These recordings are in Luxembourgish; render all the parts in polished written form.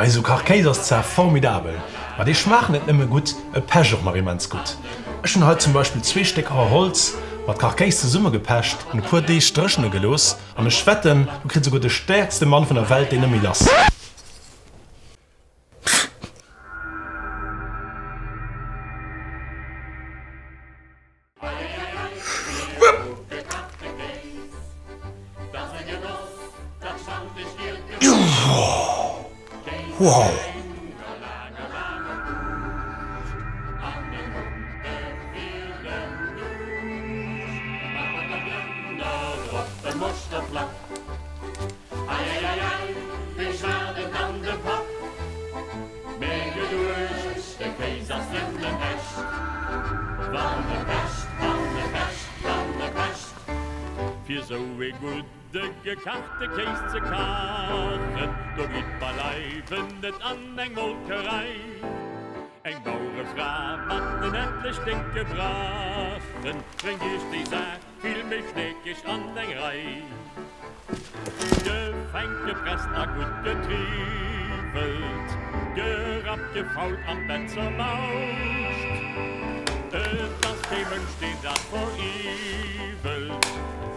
Esou Kachkéis ass zwar formidabel, ma dee schmaacht net nëmme gutt, e pecht och nach immens gutt. Ech hunn hei zum Beispill zwee Stécker Holz mat Kachkéis zesummegepecht an e puer Deeg dréchene gelooss an ech wetten, du kritt esouguer de stäerkste Mann vun der Welt deen net méi lass. Wow! Mä geduecht, de Kéis ass nëmmen echt, wann e pecht, wann e pecht, wann e pecht. Fir sou ee gudde gekachte Kéis ze kachen, do gitt beileiwen net an eng Molkerei. Eng Bauerefra mat en etlech décke Brachen bréngt iech déi Saach Vill méi schneekeg an eng Rei. Gefänkt, gepresst a gutt getriwwelt, gerappt, gefault an d'Bett zermautscht. Et ass kee Mënsch, deen dat veriwwelt,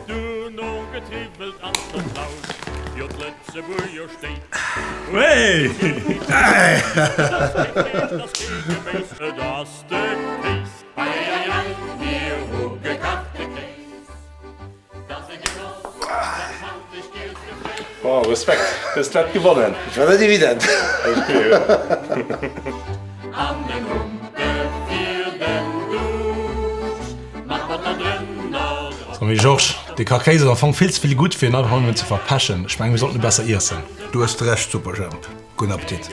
duerno getriwwelt an zerflautscht. Jo, d'Lëtzebuerger stéit. Et ass kee Fleesch, et ass kee Geméis, et ass de Kéis. Eieiei, mir hu gekachte Kéis, 't ass e Genoss, dat schantlech gielt Gefléss. Wow, Respekt, du hues glatt gewonnen. Dat war net evident. An en Humpe fir den Duuscht, mat Botter drënner drop. So, mee Georges, dee Kachkéis ass am Fong vill ze vill gutt fir en einfach nëmmen ze verpechen. Ech mengen, mir sollten e besser iessen. Du hues Recht, Superjhemp. Gudden Appetit.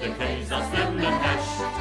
De Kéis ass nëmmen echt.